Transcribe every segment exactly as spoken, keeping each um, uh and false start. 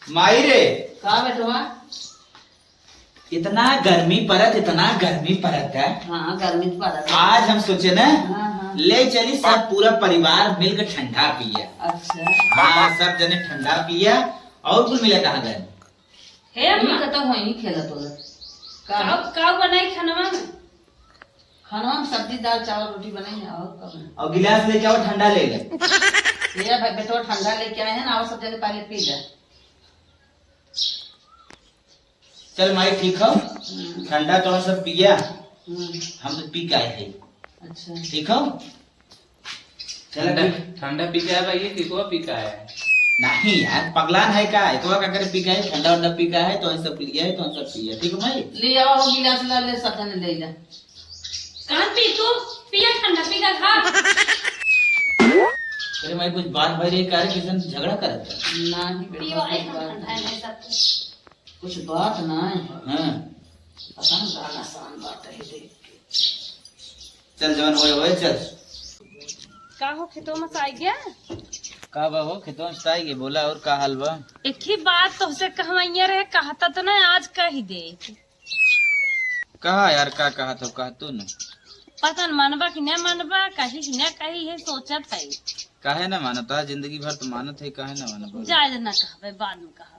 माई रे। का बेटवा? इतना गर्मी परत, इतना गर्मी परत है। हाँ, गर्मी तो परत है। आज हम सोचे ना, हाँ, हाँ। ले चली सब पूरा परिवार मिलके ठंडा पिया। अच्छा। हाँ, सब जने ठंडा पिया। और कुल मिला कहाँ गए? हे अम्मा। ई कतौ वहीं खेलत होला। का? का, का बनाई खानवा में? खानवा में सब्जी, दाल, चावल, रोटी बनाई है, और का बनाई? और गिलास लेके आओ, ठंडा ले ले। ये भाई, बेटवा ठंडा लेके आए हैं ना, आओ सब जने पहले पी ले। चल माई, ठीक हो? हम्म। ठंडा तो सब पिया। हम्म। हम तो पी के आए थे। अच्छा। ठीक हो? चल ठंडा, अभी। ठंडा पी के आए भाई, ये किसवा पी के आए? नहीं यार, पगलान है का? इतवा का करे पी के आए, ठंडा वंडा पी के आए, तो हम सब पी गए, तो हम सब पी गए। ठीक है भाई? ले आओ, हो गिलास ला, ले, सब जने ले ले। कहाँ पी तू? पिया ठंडा, पी का खा। अरे भाई, कुछ बात भाई रे, का रे, किसन झगड़ा करत है? नहीं बेटा, पियो, कुछ एकदम बात ठंडा है, नहीं। नहीं सब कुछ। कुछ बात नहीं है। हाँ। पता नहीं, गाना शान बात है, देख के। चल, जवन होए, होए, चल। का हो, खेतवा में से आइ गया? का बा हो, खेतवा में से आइ गया? बोला, और का हाल बा? एक ही बात तोहसे कहवइया रहे, कहता तो ना, आज कह दे। कहा यार, का कहत हो, कह तू न। पता न मनबा कि न मनबा, कही कि न कही, ये सोचत है। काहे न मानत? आज जिंदगी भर तो मानत है, काहे न मानत? जाए दे, ना कहबे, बाद में कहब।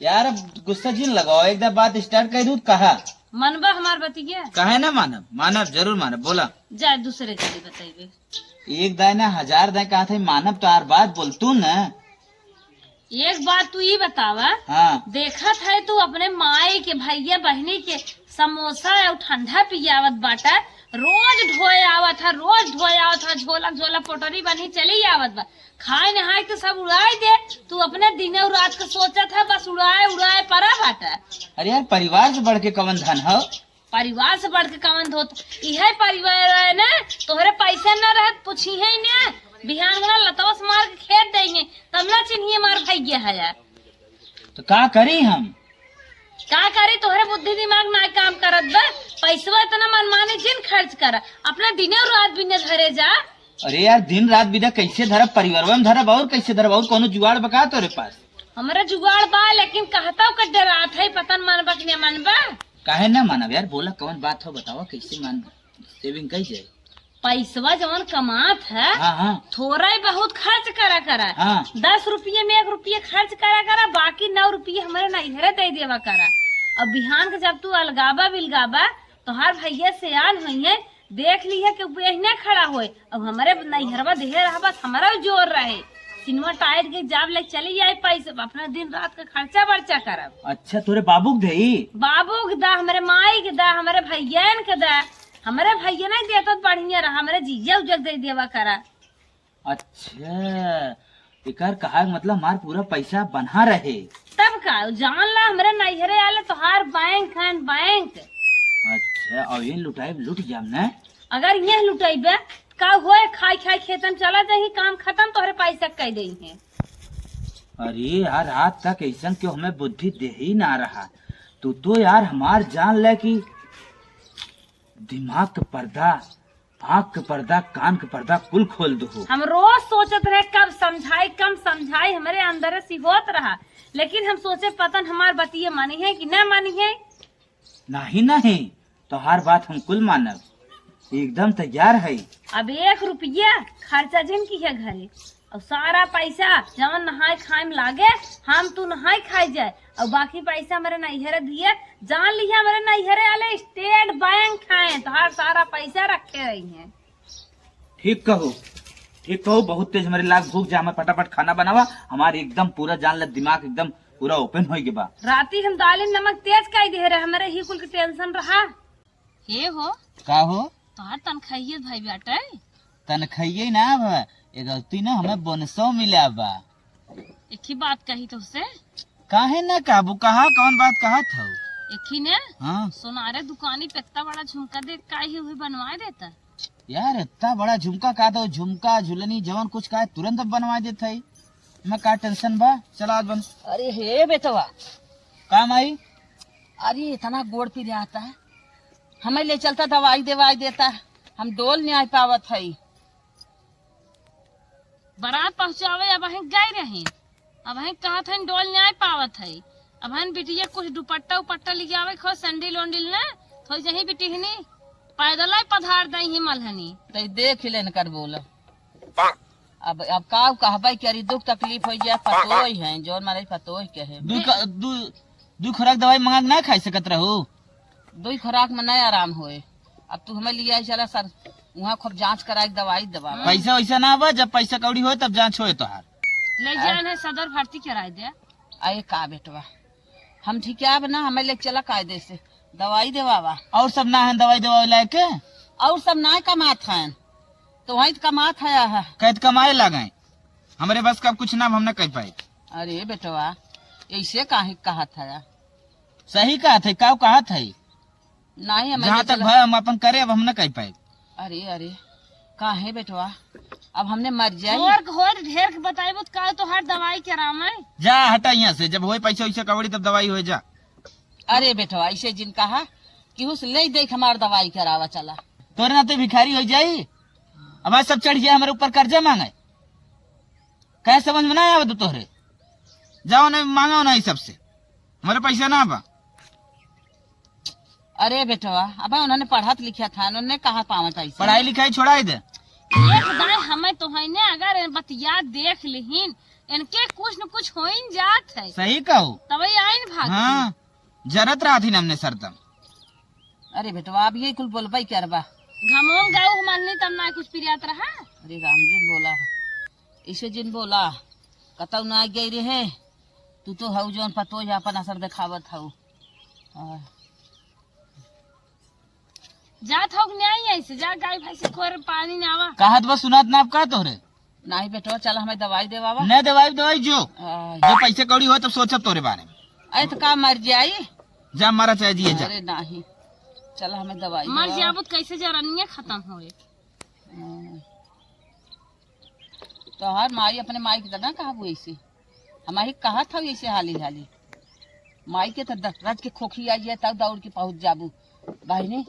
यार, अब गुस्सा जिन लगाओ, एक दाए बात start कर दूँ, कहा। मनबा हमार बतिया? काहे ना मानब? मानब, जरूर मानब, बोला। जा, दूसरे जने बतइबे। एक दाए ना, हजार दाए कहा था, मानब तो आर बात बोल तू ना। एक बात तू ई बतावा, हाँ। देखत है तू अपने माई के, भइया, बहिनी के समोसा अउ ठंडा पियावत बाटा, रोज ढोए आवत है, रोज ढोए आवत है, झोला, झोला पोटरी बनी चली आवत बा। खाए नहाए के सब उड़ाए दे, तू अपने दिने और रात के सोचत है, बस उड़ाए उड़ाए परा बाटा। अरे यार, परिवार से बढ़ के कवन धन हो? परिवार से बढ़ के कवन धोत? इहे परिवार है ना, तोहरे पैसे ना रहत, पूछी है ना, बिहान में ना लतवा से मार के खेत देंगे, तब ना चिन्हिए मार भैया है यार। तो का करी हम? का करी, तोहरे बुद्धि दिमाग ना काम करत बा। पैसवा इतना मनमानी जिन खर्च कर, अपना दिने और रात बिने धरे जा। अरे यार, दिन रात बिना कैसे धरब, परिवारवा में धरब और कैसे धरब, और कोनो जुगाड़ बा का तोरे पास? हमरा जुगाड़ बा, लेकिन कहता ओकर डरात है, पता न मानबा कि नहीं मानबा। काहे ना मानब यार, बोला कौन बात हो, बतावा कैसे मान, saving कई जाए? पैसवा जवन कमात है, हाँ, हाँ। थोड़ा ही बहुत खर्च करा करा। हाँ। दस रुपये में एक रुपये खर्च करा करा, बाकी नौ रुपये हमरे नैहरे दे देवा करा। अब बिहान के जब तू अलगाबा बिलगाबा, तोहार भैया सियान होइहे, देख लिहे कि वो यही ना खड़ा होए। अब हमरे नैहरवा देहे रहा, बस हमरा जोर रहे। सिनेमा टाइट के जाब ले चली जाए पैसे, अपना दिन रात का खर्चा बर्चा करब। अच्छा, तोरे बाबू के देई? बाबू के दा, हमरे माई के दा, हमरे भैयन के दा। हमरे भैया नहीं देत तो बढ़िया रहा, हमरे जीजा उजा के दे देवा करा। अच्छा, एकर कहा के मतलब हमार पूरा पैसा बन्हा रहे। तब का, जान ला हमरे नैहरे आले तोहार बैंक हन, बैंक। अच्छा, और ये लुटाई लुट जाम ना? अगर ये लुटाइबे, का होए, खाई खाई खेतन चला जाही, काम खत्म, तोहरे पैसा कह देई है। अरे यार, आज तक ऐसन क्यों हमें बुद्धि दे ही ना रहा। तू तो यार हमार जान ले कि दिमाग के पर्दा, आँख के पर्दा, कान के पर्दा कुल खोल दो। हम रोज सोचत रहे कब समझाई, कम समझाई, हमरे अंदर से होत रहा, लेकिन हम सोचे पता न हमार बतिये मानी है कि न मानी है। नहीं, नहीं, तोहार बात हम कुल मानब, एकदम तैयार है। अब एक रुपया खर्चा जिन किहे घरे, और सारा पैसा जवन नहाए खाए में लागे, हम तू नहाए खाए जाए, और बाकी पैसा हमरे नैहरे दिए। जान लिहे हमरे नैहरे आले स्टेट बैंक हैं, तोहार सारा पैसा रखे रही हैं। ठीक कहो, ठीक कहो, बहुत तेज हमरे लाग भूख जा, हमें फटाफट खाना बनावा, हमारे एकदम पूरा जान ले दिमाग एकदम पूरा open होई के बा। राती हम दालिन नमक तेज कई दे रहे, हमरे ही कुल के tension रहा। हे हो। का हो? तोहार तनखाइये भाई बाटे। तनखाइये ना बा, ए गलती ना हमें बोनसो मिला बा। एक ही बात कही तोहसे। काहे ना कहबू, कहा कौन बात कहत हऊ? एक ही ने हाँ। सोनारे दुकानी पे इतना बड़ा झुमका देख काहे हुई बनवाए देता। यार इतना बड़ा झुमका का दो, झुमका झुलनी जवन कुछ का तुरंत अब बनवाए देत है। मैं का tension बा, चला आज बन। अरे हे बेटवा। का माई? अरे इतना गोड़ पिरात है, हमें ले चलता दवाई देवाई देता, हम डोल नहीं आ पावत है। बारात पहुँचावे अब वहीं गए रही। अब हम कहत हन डोल न्याय पावत है। अब हम बिटिया कुछ दुपट्टा उपट्टा लियावे खो, सैंडिल ओंडिल न, थोड़ी जही बिटिहनी पैदल ही पधार दई ही मलहनी। तई देख लेन कर बोला। अब, अब का कहबे कि अरे दुख तकलीफ होइ जाए, पतोह है, जौन मारे पतोह के है। दू का, दू, दू खुराक दवाई मंगा के ना खाई सकत रहू? दुई खुराक में नहीं आराम होए। अब तू हमें लिया चला सर, वहाँ खूब जांच कराए के दवाई दवा। पैसा वैसा ना बा, जब पैसा कौड़ी होए तब जांच होए तोहार। ले हाँ। जाए है सदर भर्ती कराए दे। अरे का बेटवा, हम ठीक है अब ना, हमें ले चला कायदे से दवाई देवावा। और सब ना है दवाई देवावे लायक के? और सब ना कमात हैं, तो वही तो कमात है। कैद कमाए लागे, हमरे बस का कुछ ना, हम ना कर पाए। अरे बेटवा, ऐसे काहे कहत है? सही कहत है, का कहत है? नहीं, हमें जहाँ ले तक चला। भय हम अपन करे, अब हम ना कर पाए। अरे, अरे, काहे बेटवा, अब हमने मर जाई। और, और ढेर के बताइबो त का तोहार दवाई करावे? जा हटा यहाँ से, जब होए पैसा वैसा कौड़ी तब दवाई होए जा। अरे बेटवा, ऐसे जिन कहा कि उस ले देख हमार दवाई करावा चला। तोरे नाते भिखारी हो जाई, अब आज सब चढ़ जाए हमारे ऊपर कर्जा मांगे। कहे समझ में ना आवे तो तोहरे, जाओ नहीं मांगो नहीं सबसे, हमारे पैसा ना बा। अरे बेटवा, अब उन्होंने पढ़त लिखा था, उन्होंने कहाँ पावत ऐसे? पढ़ाई लिखाई छोड़ाई दे। एक दाई हमें तो है ने, अगर बतिया देख लिहिन, इनके कुछ न कुछ होइन जात है। सही कहू। तब ये आइन भाग हाँ, जरत रहत ही हमने सरदम। अरे बेटवा, अब ये कुल बोलबई करबा। घमोम गाऊ हम नहीं तब ना कुछ पिरियात रहा। अरे राम जी बोला, इसे जिन बोला, कतौ ना गई रहे, तू तो हऊ जौन पतोह अपन असर देखावत हऊ। हाँ। जात हो कि नहीं ऐसे? जा गाय भैंस खोर पानी नावा। कहत बा सुनात ना आप का तोहरे? नाही बेटवा, चल हमें दवाई देवावा। न दवाई, दवाई जो। आ। जो पैसे कौड़ी हो तब सोचब तोरे बारे में। अरे तो का मर जाई? जा मरा चाहे जिए जा। अरे नाही, चल हमें दवाई मर देवावा। जाबो तो कैसे जरनिया खत्म होए? हाँ। तोहार माई अपने माई के तना कहबू ऐसे? हमारी कहत हऊ ऐसे हाली हाली। माई के तो दरद के खोखी आई है, तब दौड़ के पहुँच जाबू। बहिनी,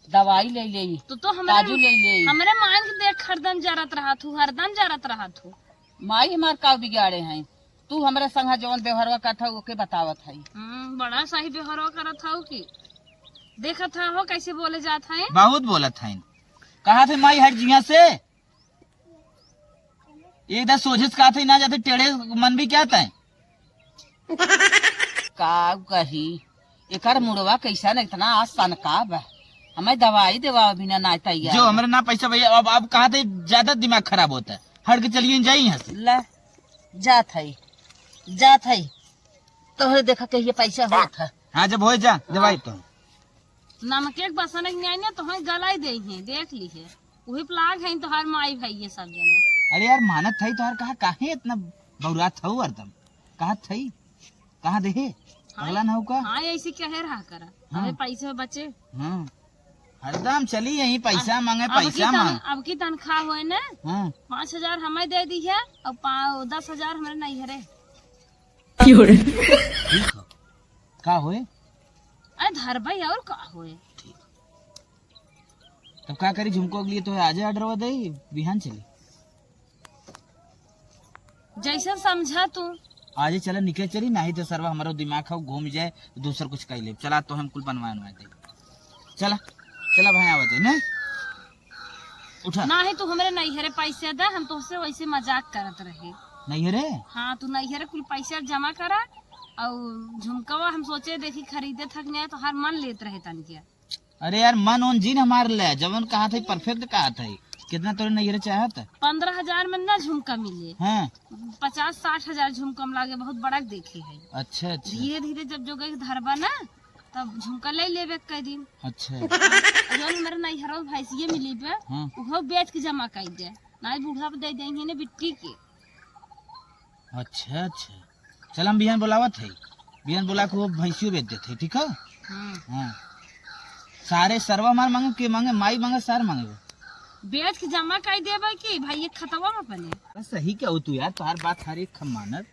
दवाई ले ले, तो, तो हमरे, काजू ले ले। हमरे मान के देख, हरदम जरत रहत हूँ, हरदम जरत रहत हूँ। माई हमार का बिगाड़े हैं? तू हमरे संग जौन व्यवहारवा करत हऊ, ओके बतावत हई। हम्म, बड़ा सही व्यवहारवा करत हऊ कि देखत हऊ कैसे बोले जात हैं। बहुत बोलत हैं। कहत है माई हट जिया से। एक दा सोझे से कहत है ना जाते टेढ़े मन भी क्या तय। का कही, एकर मुड़वा कैसन इतना आज सनका बा। हमें दवाई देवा बिना ना तैयार। जो हमरे ना पैसा भैया, अब, अब कहत है ज्यादा दिमाग खराब होता है, हट के चलिए जाई यहाँ से। ले, जात है, जात है, तोहरे देखा कहिए पैसा होत है। हाँ, जब हो जा दवाई तो। नमके के बसन के न्याय ने तोहई गलाई देई है, देख ली है। उही प्लाग है तोहार माई भाई ये सब जने। अरे यार, मानत है तोहार कहा, काहे इतना बौरात हऊ हरदम? कहा थई? कहा देहे? हाँ, पगला ना हो का? हाँ, ऐसे कहे रहा करा। हाँ। अबे पैसे बचे। हाँ। हरदम चली यही पैसा अब, मांगे, अब पैसा की तन-, मांगे। अब की तनख्वाह होए ना, हाँ। पाँच हजार हमें दे दी है और पा-, दस हजार हमारे नहीं है रे। ठीक हो। का होए? अरे धरबई और का होए? ठीक। तब का करी, झुमको के लिए तो है, आजे ऑर्डर दे, बिहान चली। जैसन समझा तू। आजे चला, निकल चली, नाही तो सरवा हमारो दिमाग खाओ घूम जाए, दूसर कुछ कह ले। चला तो हम कुल बनवा बनवा दे। चला, चला भाई, आवा जाए, नहीं? उठा। नाही, तू हमरे नैहरे पैसे दे, हम तोहसे वैसे मजाक करत रहे। नैहरे? हाँ, तू नैहरे कुल पैसे जमा करा, और झुमकवा हम सोचे देखी खरीदे थक नहीं तो हर मन लेत रहे तनिके। अरे यार, मन ओन जिन हमार ले, जवन कहा थे perfect कहा थे। कितना तोरे नैहरे चाहत? पन्द्रह हजार में ना झुमका मिले। हाँ। पचास साठ हजार झुमका में लागे, बहुत बड़ा देखे है। अच्छा, अच्छा। धीरे धीरे जब जो गई धरबा ना, तब झुमका ले लेबे कई दिन। अच्छा। जौन हमारे नैहरवा भैंसिए मिली बे, हाँ। उहो बेच के जमा कई दे। नाई बूढ़ा पे दे देंगे ने बिट्टी के। अच्छा, अच्छा। चल हम बिहान बुलावत है। बिहान बुला के वो भैंसियो बेच देते, ठीक है? हम्म। हाँ। सारे सरवा मार मांगे, के मांगे, माई मांगे, सार मांगे वो। बेच के जमा कई देबे की भाई, ये खतवा में अपने। बस सही क्या हो तू यार, तोहार बात हर एक हम मानत।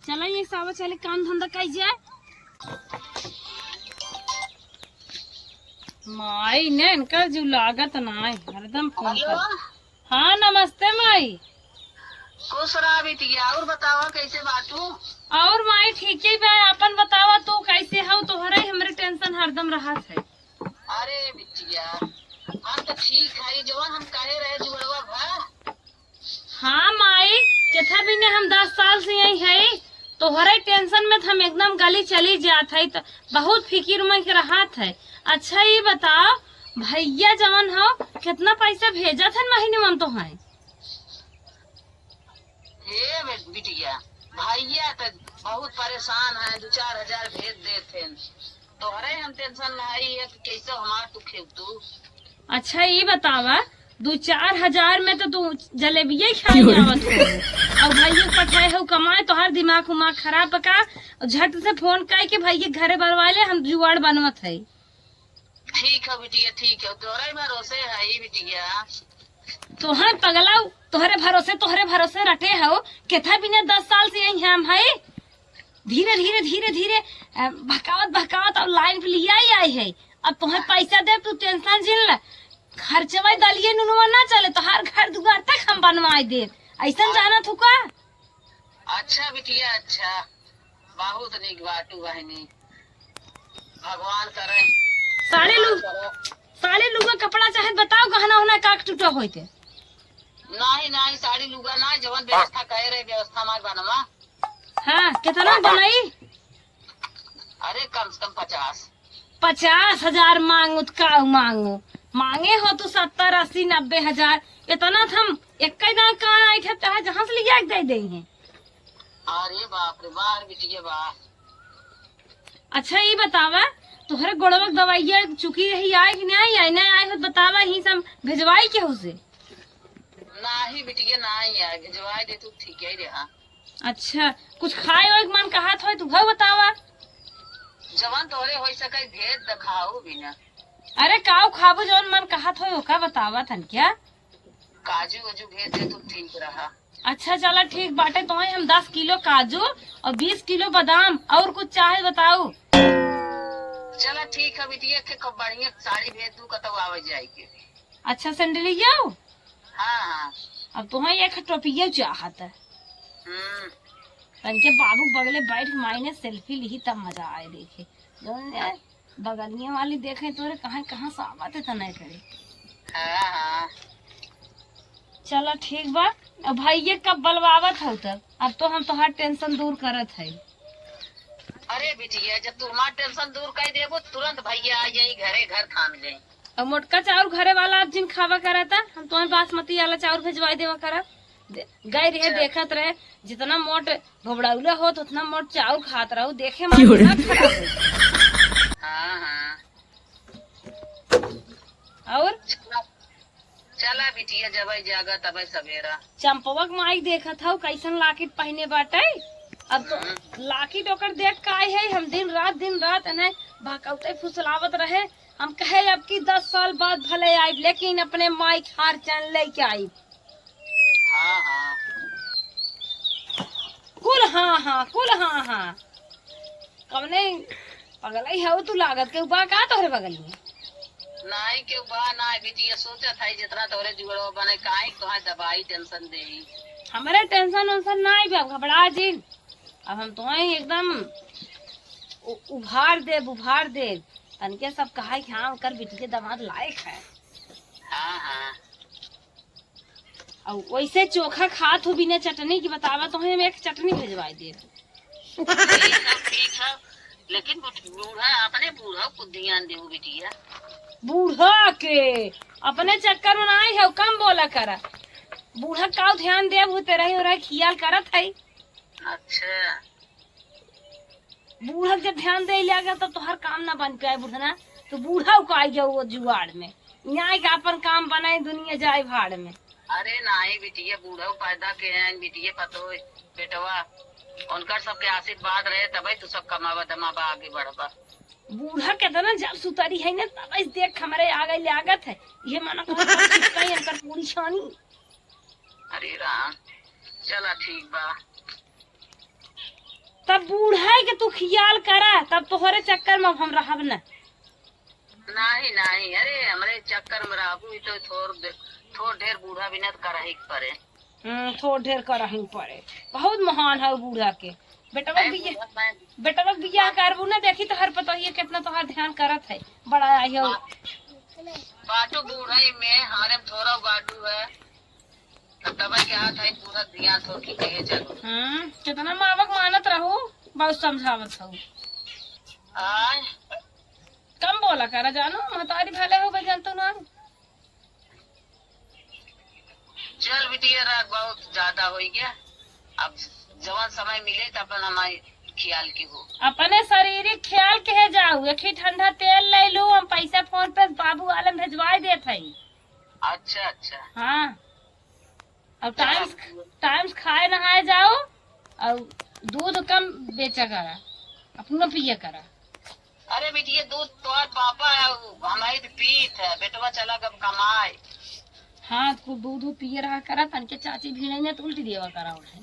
चला ये सावा चले काम धंधा कई जाए। माई ने इनका जो लागत ना है, हरदम फोन कर। हेलो। हाँ, नमस्ते माई। खुश रहा बिटिया। और बतावा, कैसे बाटू? और माई, ठीके बा। आपन बतावा, तू कैसे हौ? तोहरे ही हमरे tension हरदम रहत है। अरे बिटिया, हम तो ठीक है, जवन हम कहे रहे जुड़वा भा। हाँ माई, केथा बिने हम दस साल से यही है, तोहरे tension में तो हम एकदम गली चली जात है, तो बहुत फिकिर में के रहत है। अच्छा, ये बताओ, भैया जवन हो, कितना पैसा भेजत है महीने में तो है? हे बे-, बिटिया, भैया तो बहुत परेशान है, दो चार हजार भेज देत हैं। तोहरे हम tension में आई है कि कैसे हमार तू खेल तू। अच्छा, ये बतावा, दो चार हजार में तो तू जलेबिया ही खाई आवत हो, और भैया के पठाए हो कमाए, तोहार दिमाग उमाग खराब बा का? झट से फोन करके भैया के घरे बुलवा ले, हम जुगाड़ बनवत है। ठीक है बिटिया, ठीक है, तोहरे भरोसे है बिटिया। तोहरे पगला, तोहरे भरोसे, तोहरे भरोसे रटे हो। केथा बिना दस साल से यही हम है। धीरे, धीरे, धीरे, धीरे, अ, बहकावत, बहकावत और line पे लिया ही आई है। अब तोहे पैसा दे, तू tension जिन ले। खर्चवा दलिए नुनवा ना चले, तोहार घर दुआर तक हम बनवाए दे। ऐसन जाना थू का? अच्छा बिटिया, अच्छा, बहुत नीक बाटू बहिनी, भगवान करे। साड़ी लू-, भगवान करे। साड़ी लुगा कपड़ा चाहे बताओ, गहना उहना का टूटा होइते? नाही, नाही, साड़ी लुगा ना, जवन व्यवस्था कहे रहे, व्यवस्था मार बनवा। हाँ, कितना बनाई? अरे, कम से कम पचास। पचास हजार मांगू त का मांगू? मांगे हो तू सत्तर, अस्सी, नब्बे हजार। इतना त हम एक ही दांव कान आई थे, चाहे जहाँ से लिया के दे दे हैं। अरे बाप रे, बाहर बिटिया बा। अच्छा, ये बतावा, तोहरे गोड़वा के दवाइया चुकी रही, आए कि नहीं आए? नहीं आए हो त बतावा, ही सब भेजवाई केहू से? नाही बिटिया, नाही आए, भेजवाई दे तू, ठीक है रे, हाँ। अच्छा, कुछ खाए ओए के मन कहत होए, तू हउ बतावा। जवन तोहरे होई सके, भेज द, खाऊ बिना। अरे, काऊ खाबू, जवन मन कहत होए, ओका बतावा तन क्या? काजू वाजू भेज दे, तू ठीक रहा। अच्छा, चला, ठीक बाटे, तोहे हम दस किलो काजू और बीस किलो बादाम और कुछ चाहे बताऊ। चला, ठीक है बिटिया, के खूब बढ़िया साड़ी भेज दू, कतौ आवे जाए के। अच्छा, सैंडलिया? हाँ, हाँ। अब तोहे एक टोपिया चाहत है। हम्म। तनके बाबू बगले बैठ के माई ने selfie लिही, तब मजा आए देखे। जौन है, बगलिया वाली देखे तोरे कहाँ, कहाँ से आवत है, त नहीं करे। हाँ, हाँ। चला, ठीक बा। अब भैया कब बलवावत हो तब? अब तो हम तोहार tension दूर करत है। अरे बिटिया, जब तू हमार tension दूर कर देबो, तुरंत भैया आ जाई घरे, घर थाम जाई। अब मोटका चाउर घरे वाला अब जिन खावा करता, हम तोहे बासमती वाला चाउर भेजवाई देवा करब। दे-, गए रहे, अच्छा। देखत रहे, जितना मोट घबड़ौला होत, उतना मोट चाउर खात रहू, देखे में क्यों रे? दिमाग खराब हो। हाँ, हाँ। और? चला, चला बिटिया, जबै जागा तबै सवेरा। चंपवा के माई देखत हऊ, कैसन locket पहिने बाटे। अब तो हम्म। Locket ओकर देख का है, हम दिन रात, दिन रात एने बहकावते फुसलावत रहे। हम कहे, अब की दस साल बाद भले आइब, लेकिन अपने माई के हार चैन लेके आइब। हाँ, हाँ। कुल हाँ, हाँ, कुल हाँ, हाँ। कवने पगलई हऊ तू, लागत केहू बा का तोहरे बगल में? नाई केहू बा, नाई बिटिया, सोचत है जितना तोहरे जुगड़वा बने, काहे तोहे दबाई tension देई। हमरे tension वेंशन नाई बा, घबरा जिन। अब हम तोहे एकदम उ-, उभार देब, उभार देब। तनके सब कहा कि हाँ, ओकर बिटिया दामाद लायक है। हाँ, हाँ। अउ वैसे चोखा खात हो बिना चटनी की, बतावा तो हम एक चटनी भेजवाई देब। ठीक है, ठीक है, लेकिन बूढ़ा, अपने बूढ़ा को ध्यान देहु बिटिया। बूढ़ा के अपने चक्कर में नाई है, कम बोला करा। बूढ़ा का ध्यान देब, वो तेरा ही ओरा खियाल करत है। अच्छा। बूढ़ा के जब ध्यान दे लिया गया, तब तोहर काम ना बन पाए, बुढ़ना। तो बूढ़ा को आई जाओ वो जुगाड़ में, यहाँ के अपन काम बनाए, दुनिया जाए भाड़ में। अरे नाई बिटिया, बूढ़ा पैदा के हैं, बिटिया पतो, बेटवा, उनकर सबके आशीर्वाद रहे, तबे तू सब कमावा धमावा आगे बढ़बा। बूढ़ा के तो ना जब सुतरी है ना, तब इस देख हमरे आ गई लागत है, ये मना कहा, इनकर पूरी छानी। अरे राम, चला ठीक बा। तब बूढ़ा के तू खियाल करा, तब तोहरे चक्कर में अब हम रहब न। नाही, नाही, अरे हमरे चक्कर में रहबू ही तो थोर दे-, थोर ढेर बूढ़ा बिना तो करही के परे। हम्म, थोड़ ढेर करहिन पड़े। बहुत महान है बूढ़ा के। बेटवा के बिया-, बेटवा के बियाह करबू ना, देखी तोहर पतोहिया कितना तोहर ध्यान करत है। बड़ा आई हो। बाटू बूढ़ई में हमरे में थोड़ा बाटू है। तब तबे के हाथ है पूरा ध्यान थोड़ के कहे चलो। हम्म, कितना माँ बाप मानत रहू, बहुत समझावत हूँ। आय। कम बोला करा जानू, महतारी भले हो गए जानतो ना। चल बिटिया, राग बहुत ज्यादा होइ गया। अब जवन समय मिले त अपन हमारे ख्याल के हो। अपने शरीर के ख्याल के है जाऊ, एक ही ठंडा तेल ले लू, हम पैसा फोन पे बाबू वाले में भेजवाई देत हई। अच्छा, अच्छा। हाँ, और टाइम, टाइम से खाए नहाए जाओ, और दूध कम बेचा करा, अपनो पिया करा। अरे बिटिया, दूध तोहर पापा है, उ हमारी तो पीत है, बेटवा चला गब कमाए। हाँ, कुल दूध उध पिए रहा करा, तनके चाची भिड़े में तो उल्टी देवा करा उठे।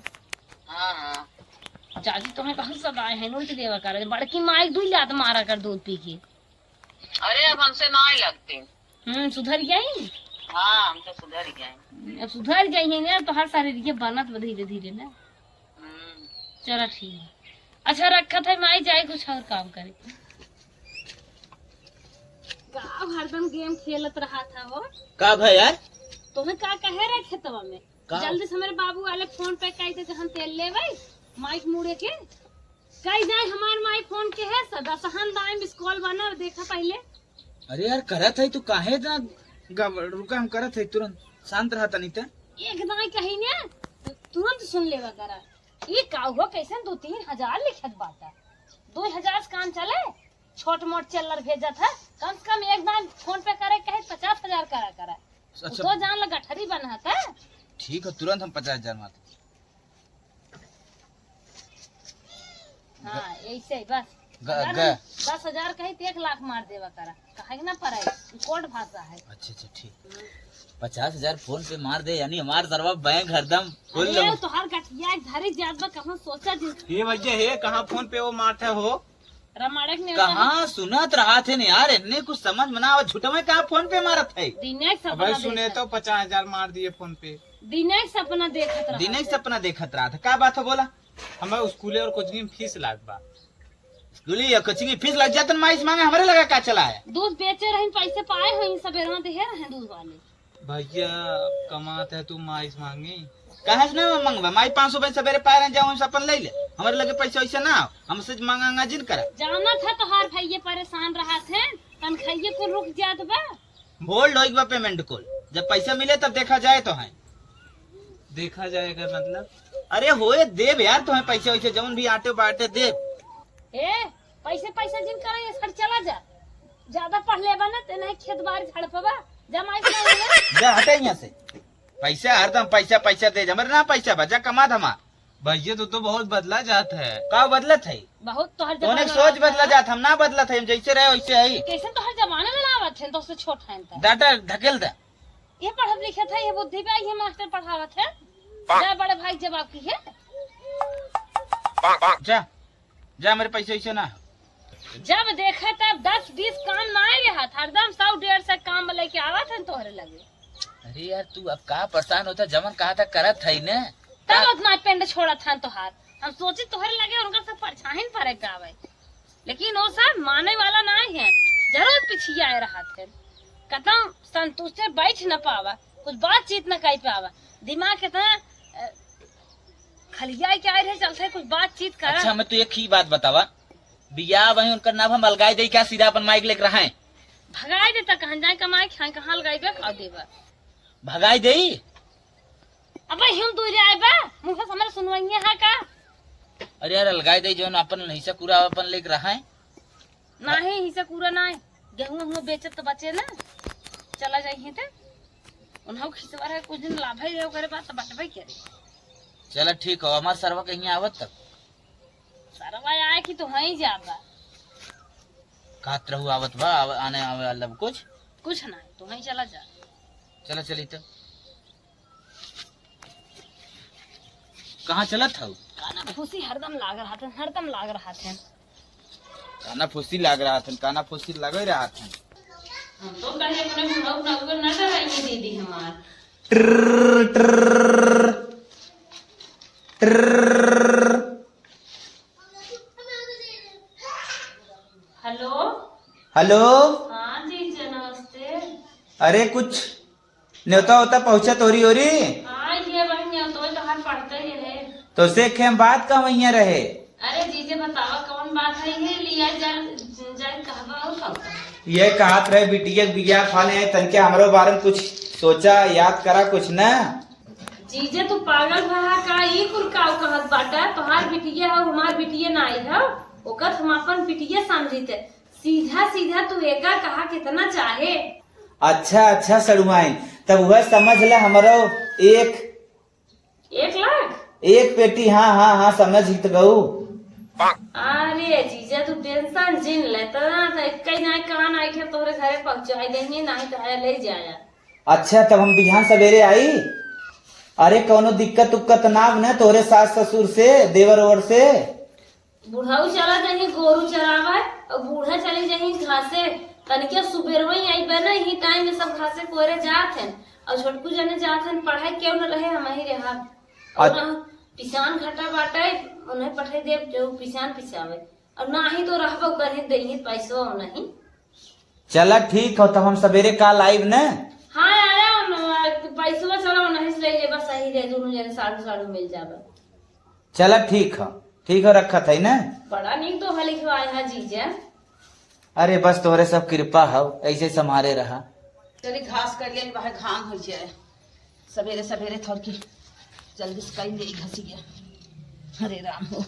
हाँ, हाँ। चाची तुम्हें बहुत सताए हैं, उल्टी देवा करा, बड़की माई दुई लात मारा कर दूध पी के। अरे, अब हमसे ना लगती। हम्म, सुधर गई? हाँ, हम तो सुधर गए। अब सुधर गई है ना, तो हर सारी ये बनत बा धीरे धीरे ना। हम्म। चला ठीक है। अच्छा, रखत है, माई जाए कुछ और काम करे। गाँव हरदम गेम खेलत रहा था हो। का भाई यार? तुम्हें का कहे रहे खेतवा में? का? जल्दी से हमारे बाबू वाले फोन पे कह दे, हम तेल लेवे, माइक मुड़े के। कह जाए हमार माई फोन के है, स-, दसहन दाई मिस कॉल बना, देखा पहले। अरे यार, करत है, तू काहे इतना गड़बड़? रुका, हम करत है, तुरंत शांत रहा तनी ते। एक दाई कही ने, तो तुरंत सुन लेवा करा। ये का हुआ, कैसे दो तीन हजार लिखत बाटा? दो हजार से काम चले? छोट मोट चिल्लर भेजत है, कम से कम एक दाई फोन पे करे, कहे पचास हजार करा करा। अच्छा। तो जान ला गठरी बनत है। ठीक है, तुरंत हम पचास हजार मार। हाँ, ऐसे ही बस। ग-, अगर ग-, हम दस हजार कही तो एक लाख मार देवा करा, कहे ना पड़े, कोड भाषा है। अच्छा, अच्छा, ठीक। पचास हजार फोन पे मार दे, यानी हमार सरवा बैंक हरदम फुल। अरे, तोहार गठिया एक धरी जात बा, कहाँ सोचा जी। हे भैया, हे कहाँ फोन पे वो मारते हो? रमाड़क ने कहाँ सुनत रहा थे न यार, इन्ने कुछ समझ में ना आवा, झूठ में कहाँ फोन पे मारत है? दिने के सपना अबे सुने देखत। तो पचास हजार मार दिए फोन पे। दिने के सपना देखत रहा दिने के थे। सपना देखत रहा था। का बात हो बोला? हमारे स्कूले और कोचिंग में फीस लाग बा। स्कूली या कोचिंग की फीस लग जात, माई से मांगे, हमरे लगा का चला है? दूध बेचे रहिन, पैसे पाए होई, सबेरवा देहे रहे दूध वाले। भैया, कमात है तू माई से मांगी? काहे से ना मंगबा? माई पाँच सौ रुपये सवेरे पाए रहे, जाओ हमसे अपन ले ले। हमारे लगे पैसा वैसा ना हो, हमसे मांगा मांगा जिन करा। जानत है तोहार भैया परेशान रहत है, तनखाइये कुल रुक जात बा। होल्ड होइक बा पेमेंट कुल, जब पैसा मिले तब देखा जाए तो है। देखा जाए का मतलब? अरे होए देब यार, तुम्हें पैसे वैसे जौन भी आटे बाटे देब। ए, पैसे पैसा जिन करे, ये सर चला जा। ज्यादा पढ़ लेबा ना, ते नहीं खेत बाड़ी झाड़ पबा। जा माई से मांग ले। जा हटे यहाँ से। पैसा हरदम पैसा, पैसा दे, हमरे ना पैसा बा, जा कमा धमा। भैया, तू तो बहुत बदला जात है। का बदलत है? बहुत तोहर तोहने जमाना सोच बदला जात, हम ना बदलत है, हम जैसे रहे वैसे है। कैसे तोहर जमाना में ना आवत है, तो से छोट है तो। दादा ढकेल दे। ये पढ़त लिखत है, ये बुद्धि पे, ये मास्टर पढ़ावत है। जा बड़े भाई जवाब की है। जा, जा, मेरे पैसे वैसे ना। जब देखे तब दस बीस काम ना आए हाथ, हरदम सौ डेढ़ सौ काम लेके आवत है तोहरे लगे। अरे यार, तू अब का परेशान होता, जमन कहा था करत है ने। तब उतना पेंड छोड़त है तोहार। हम सोची तोहरे लगे उनका सब परछाहिन परे गावे, लेकिन वो सब माने वाला ना है, जरूर पिछियाए रहत है। कतम संतुष्ट बैठ न पावा, कुछ बातचीत न कर पावा, दिमाग कितना, अ, खलिया के आए रहे, चलते कुछ बातचीत करा। अच्छा, हमें तू एक ही बात बतावा, बियाह वहीं उनकर नाम हम अलगाई दे क्या, सीधा अपन माइक लेकर रहे? भगाई दे तक कहन जाए कमाई खाए, कहाँ अलगाई बे, खाओ देबा। भगाई दे? अबे हम दूर आए बा, मुँह से हमारे सुनवाइए है का? अरे यार, अलगाई दे, जौन अपन हिस्सा पूरा अपन लेकर रहे। नहीं, हिस्सा पूरा ना है, गेहूँ, गेहूँ बेचत तो बचे ना, चला जाइए ते। उन्हों खिसवा रहे, कुछ दिन लाभे रहे, ओकरे बाद तो बटबे करे। चला ठीक हो, हमार सरवा कहीं आवत तब। सरवा आए कि तो वहीं जाबा। कहत रहू आवत बा, आव-, आने आवे वाला बा कुछ? कुछ ना, तो वहीं चला जा। चला चली तो। कहाँ चलत हऊ? काना फूसी हरदम लाग रहा था, हरदम लाग रहा था। काना फूसी लाग रहा था, काना फूसी लगे रहा था। हम तो कहे अपने बुढ़ऊ नौकर ना डराइए दीदी हमार। ट्र, ट्र, ट्रर्रर्र। हेलो। हेलो। हाँ जीजा, नमस्ते। अरे, कुछ न्योता होता पहुँचा तोरी ओरी? हाँ, ये वही न्योता तोहार पढ़ते ही रहे। तो से खेम बात का वहीं रहे? अरे जीजे, बतावा कौन बात है, ये लिया जा, जाए कहवा और का? ये कहत रहे बिटिया के बियाह फाने है, तनके हमरो बारे में कुछ सोचा, याद करा कुछ ना। जीजे, तू पागल रहा का? ई कुल का कहत बाटा? तोहार बिटिया हो, हमार बिटिया ना आई हो, ओकर हम अपन बिटिया समझित है। सीधा सीधा तू एका कहा कितना चाहे। अच्छा, अच्छा सड़ुआइन, तब वह समझ ले हमरो एक एक लाख? एक पेटी, हाँ, हाँ, हाँ, समझ ही तो गऊ। अरे जीजा, तू टेंशन जिन ले, तना तो एक ही ना कान आई के तोहरे घरे पहुँचाई देंगे, नहीं तो है ले जाया। अच्छा, तब हम बिहान सवेरे आई। अरे, कौनो दिक्कत उक्कत ना न तोहरे सास ससुर से, देवर ओवर से? बुढ़ऊ चला जाही गोरू चरावे, और बूढ़ा चली जाही घासे। तनिके सुबेरवे ही आई बे ना, यही टाइम में सब घासे कोरे जात हैं, और छोटकू जने जात हैं पढ़ाई, क्यों न रहे हम ही रहा। और अ- ना पिसान घटा बाटे, उन्हें पठाई देब जो पिसान पिसावे, और ना ही तो रहबो करही देही पैसो नहीं। चला ठीक हो, तब हम सवेरे काल आइब न। हाँ, आया हम, पैसवा चला नहीं से ले लेबा, सही रहे, दोनों जने साढ़ू साढ़ू मिल जाबा। चला ठीक हो, ठीक हो, रखत है न। बड़ा नीक दोहा लिखवाए है जीजा। अरे बस तोहरे सब कृपा हो, ऐसे संभारे रहा। चली घास कर लिया, बाहर घाम हो जाए। सवेरे सवेरे थोड़की जल्दी से कई ले घसिया। हरे राम हो।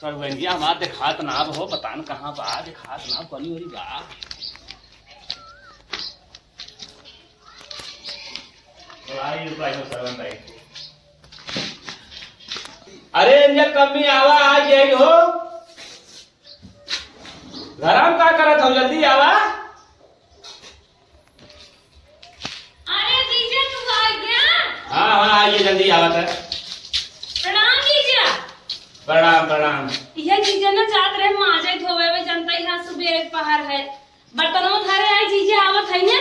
सरवैनिया हमार देखात ना हो, पता न कहाँ बा, देखात ना, कनी ओरी बा। भाई, भाई, सरवन भाई। अरे, इंजन कम्मी आवा, आ गई हो। घर में का करत हो, जल्दी आवा। अरे जीजा, तू आ गया? हाँ, हाँ, आइए, जल्दी आवत है। प्रणाम जीजा। प्रणाम, प्रणाम। यह जीजा ना जात रहे माजे धोवे में, जनता ही हाँ सुबह एक पहर है। बर्तनों धरे आए जीजा, आवत है ने।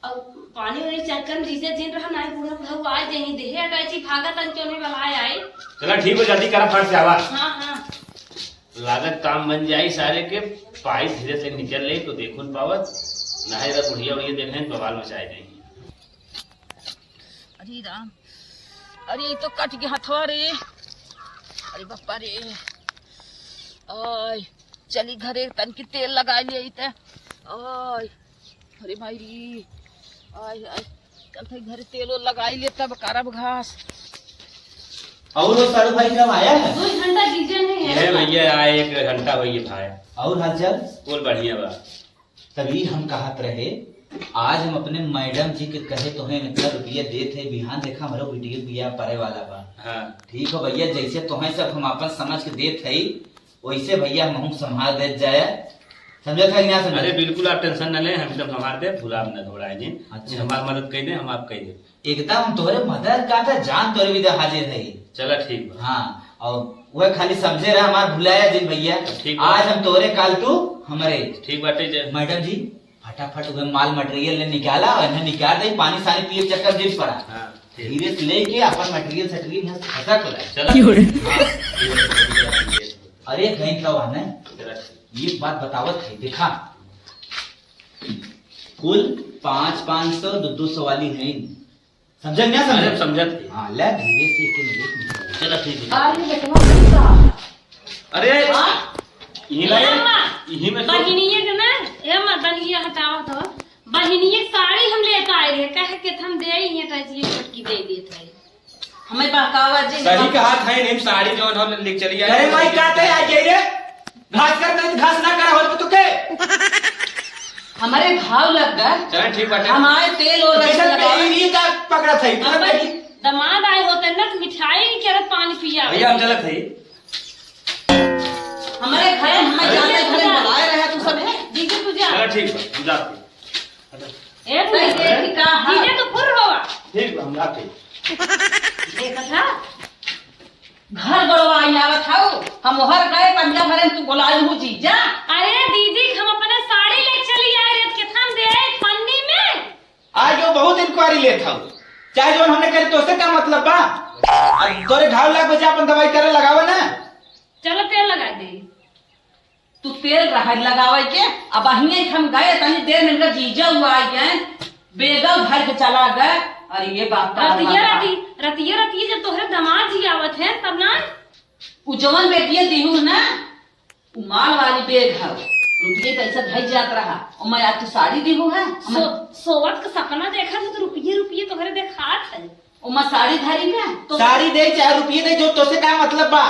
और पानी वाली चक्कर में जीजा जिन रहा ना, बूढ़ा बूढ़ा वो आए, जहीं देहे अटैची भागा तन क्यों नहीं वाला आए, आए। चला ठीक हो, जल्दी करा, फट से आवा। हाँ, हाँ। लागत काम बन जाई सारे के, पाइप धीरे से निकल ले तो देखुन पावत, नाहीं तो बुढ़िया उढ़िया देखे बवाल मचाए देंगे। अरे राम, अरे ई तो कट गया हथवा रे, अरे बापा रे, आय, चली घरे तनकी तेल लगाई ले आई ते, आय, अरे माई रे, आय, आय, चल भाई घरे तेल ओल लगाई ले तब करब घास। और वो सारू भाई कब आया है? दो घंटा डीजे नहीं है। ये भैया आए, एक घंटा हो गया भाई। और हालचाल? बोल बढ़िया बा। तभी हम कहत रहे, आज हम अपने मैडम जी के कहे तोहे इतना रुपया देत है, बिहान देखा हमरो बिटिया बियाह परे वाला बा। हाँ। ठीक हो भैया, जैसे तोहे सब हम आपन समझ के देत है, वैसे भैया हमहू संभाल देत जाए, समझत है कि ना समझत? अरे बिल्कुल, आप टेंशन न लें, हम एकदम संभाल दे, भुलाब न घबराए जी। अच्छा। हमार मदद कइ दे, हम आप कइ दे। एकदम हम तोहरे मदद का था, जान तोहरे भी दे हाजिर है। चला ठीक बा। हाँ, और वह खाली समझे रहा हमार भुलाया जिन भैया। ठीक बा। आज हम तोहरे, काल तू हमरे। ठीक बाटे जे। मैडम जी, फटाफट वह माल मटेरियल ने निकाला और इन्हें निकाल दे, पानी सानी पिए चक्कर जिन पड़ा। हाँ, ठीक। धीरे से लेके अपन मटेरियल सटेरियल यहाँ से खसक हो रहा है। चला। क्यों रे? हाँ, ठीक है, ठीक है, ठीक है। अरे, कहीं का हुआ ना? चला ठीक। ये बात बतावत है, देखा, कुल पाँच, पाँच सौ, दो, दो सौ वाली है। समझे ना, समझे? अरे, समझत है। हाँ, ले, धीरे से एक मिनट। चला ठीक है। अरे, बेटवा, सुन का? अरे, हाँ? यही ए में, अम्मा, यही में तो बहिनिया के ना, ए अम्मा, तनी ये हटावा तो। बहिनिया के साड़ी हम लेके आए रहे, कहे के हम दे, ये टाइप ये पटकी दे देत है। हमें बहकावा जी, सही हम कहा था, नहीं साड़ी जौन हो ले चली आई। अरे माई, का ते आ गई रे? घास कर नहीं, घास ना करा हो तो के? हमारे घाव लग गए। चला ठीक बाटे। हम आए तेल और जैसे लगा। तेरी का पकड़ा था, इतना अब तेरी। दमाद आए होते ना तो मिठाई नहीं करत, पानी पिया। भैया हम चलत है। हमारे घर, हमारे अरे जाने भैया। घर बुलाए रहे तू सब है। जीजू तू जा। चला ठीक बा, हम जाते हैं। ए, तू नहीं, देखी का हाल। जीजा तो फुर होवा। ठीक बा, हम जाते हैं। देखा था? घर गोड़वाई आवत हऊ, हम ओहर गए पंजा भरे, तू बोलायू हू जीजा। अरे दीदी, हम अपने साड़ी ले चली आए रहे, कितना हम दे आए पन्नी में। आज जो बहुत इंक्वायरी लेत हऊ, चाहे जौन हमने करे, तोसे का मतलब बा? अब तोरे घाव लाग बा, जा अपन दवाई करे, लगावा ना। चलो तेल लगा दे। तू तेल रहा लगावे के, अब अहिए हम गए, तनी देर में इनका जीजा हुआ आ गए, बेगल भर के चला गए। अरे ये बात तो रतिया अलग बा। रति, रतिया रतिया जब तोहरे दामाद जी आवत हैं तब ना। उ जवन बेटिया दिहू ना, उ माल वाली बेग है, रुपये पैसा धई जात रहा। और मैं आज तू साड़ी दिहू है, और मैं सो-, सोवत का सपना देखा था तो रुपये रुपये तोहरे देखात है। ओमा साड़ी धारी ना, तो साड़ी दे चाहे रुपये दे, जो तोसे का मतलब बा?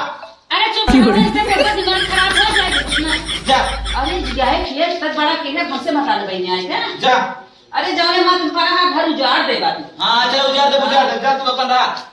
अरे चुप रहो, इससे सबका दिमाग खराब हो जाए। ना। जा। अरे यह खेत तक बड़ा केहे, हमसे मत आले बहने आए क्या? जा। अरे जौने मत पर हाँ घर उजाड़ दे बात। हाँ, अच्छा उजाड़ दे, उजाड़ दे, जा तू अपन रहा।